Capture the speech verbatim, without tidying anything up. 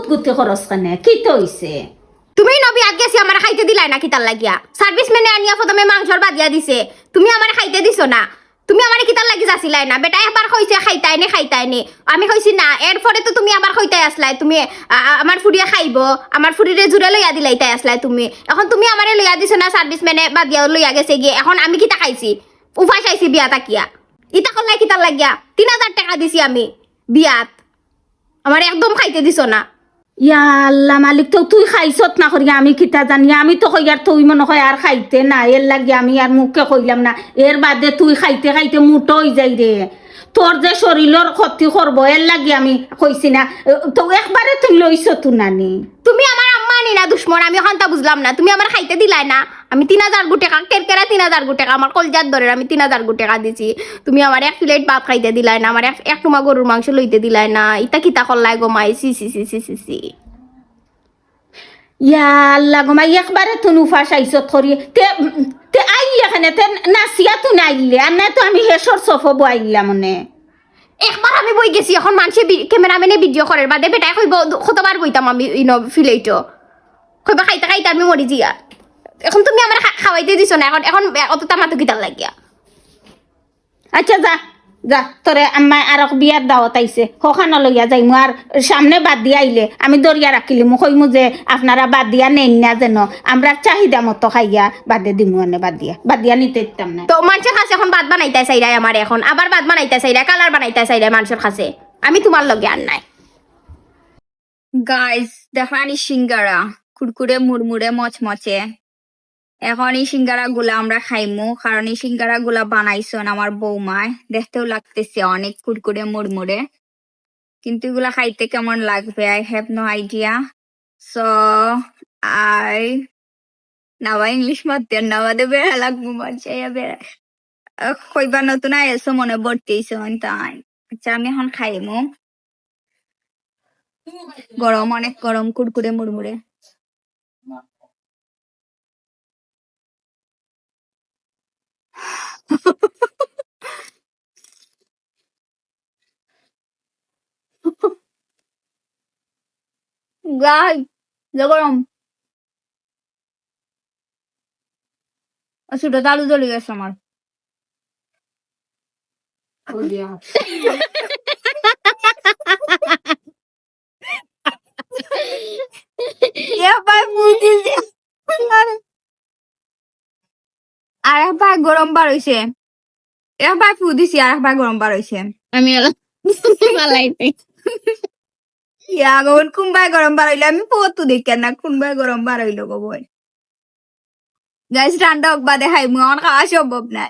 গুতি খরচ কেনে? কিতা অইছে? তুমি নবী আগে গেছি, আমারে খাইতে দিলায় না কিতার লাগিয়া? সার্ভিস ম্যানে আনিয়া প্রথমে মাংসর বাদিয়া দিছে, তুমি আমারে খাইতে দিছো না। তুমি আমারে কিতার লাগি যাচিলায় না? বেটা একবার কইছে খাইতায় নি, খাইতায় নি, আমি কইছি না। এরপরে তো তুমি আবার কইতায় আছলায়, তুমি, আ, আ, আমার ফুরিয়ে খাইবো, আমার ফুরিরে জুরে লইয়া দিলাইতায় আছলায় তুমি। এখন তুমি আমারে লইয়া দিছো না, সার্ভিস ম্যানে বাদিয়াও লইয়া গেছে গিয়া। এখন আমি কিতা খাইছি? উপাস আইছি বিয়া থাকিয়া। ইতা করলায় কিতার লাগিয়া? তিন হাজার টেকা দিছি আমি বিয়াত, আমারে একদম খাইতে দিছো না। ইয়া আল্লাহ মালিক, তো তুই খাইছত না করি আমি কিতা জানি? আমি তো কইয়ার তুই মনে কয় আর খাইতে না, এর লাগি আমি আর মুখে কইলাম না। এর বাদে তুই খাইতে খাইতে মুটো অই যাই রে, তোর যে শরীলর ক্ষতি করবো, এর লাগি আমি কইছি না। তো একবারে তুই লইছত তো নানি। তুমি আমার আম্মা নি না দুশমন, আমি অখানতা বুঝলাম না। তুমি আমার খাইতে দিলায় না, আমি তিন হাজার গু টেকা, কেরকেরা তিন হাজার গু টেকা, আমার কলজার দরের আমি তিন হাজার গু টেকা দিছি। তুমি আমার এক প্লেট ভাত খাইতে দিলায় না, আমার এক, এক টুমা গরুর মাংস লইতে দিলায় না। ইতা কিতা করলায় গো মাই? ছি, ছি, ছি, ছি, ছি, ছি। ইয়া আল্লাহ গো মাই, একবারে তুন উপাস আইছত করি। তে, তে আইলে কেনে, তে নাচিয়া তুন আইলে, আর না তো আমি হেসর সফ বইলাম মনে। একবার আমি বই গেছি, এখন মানষে বি-, ক্যামেরাম্যানে ভিডিও করের বাদে বেটায় কইবো, "কতবার বইতাম আমি ইনো ফিলেইটো?" কইবা, "খাইতে খাইতে আমি মরি যিয়া।" এখন তুমি আমারে খা-, খাওয়াইতে দিছো না, এখন, এখন অততা মাতো কিতার লাগিয়া? আচ্ছা, যা, যা, তোরে আম্মায় আরক বিয়ার দাওয়াত আইছে, হখানো লইয়া যাইমু। আর সামনে বাদ দিয়া আইলে আমি দরিয়া রাখিলিমু, কইমু যে, "আপনারা বাদ দিয়া নেইন না যেন, আমরা চাহিদা মতো খাইয়া বাদে দিমু।" এনে বাদ দিয়া, বাদ দিয়া নিতে দিতাম না। তো মানষর কাছে এখন ভাত বানাইতায় চাইরায় আমারে, এখন আবার ভাত বানাইতায় চাইরায়, কালার বানাইতায় চাইরায় মানষর কাছে। আমি তুমার লগে আর নাই। গাইস, দেখরানি সিঙ্গারা, কুরকুরে মুরমুরে মচমচে। এখন ই সিঙ্গারা গুলা আমরা খাইমু, কারণ ই সিঙ্গারা গুলা বানাইছইন আমার বৌমায়। দেখতেও লাগতেছে অনেক কুরকুরে মুরমুরে, কিন্তু ইগুলা খাইতে কেমন লাগবে, I have no idea. So, I, না বা ইংলিশ মাততে আর না বাদে বেড়া লাগবো, মজা বেড়া। আহ, কইবা নতুন আইছো মনে ভর্তি হইছো, তাই। আচ্ছা, আমি এখন খাইমু। গরম, অনেক গরম, কুরকুরে মুরমুরে। গাই, যে গরম। আর ছোট আলু জ্বলি গেছে আমার। এ ভাই, বুঝি যে আর এক ভাই গরম বার হইছে, এক ভাই ফু দিছি, আর এক ভাই গরম বার হইছে। আমি হলো মালাই নাই। ইয়া, গরম কোন ভাই গরম বার হইলে আমি ফটো দেখি না, কোন ভাই গরম বার হইলো গো বই। গাইস, ঠান্ডা হোক বাদে খাইমু, আমার খাওয়া সম্ভব নাই।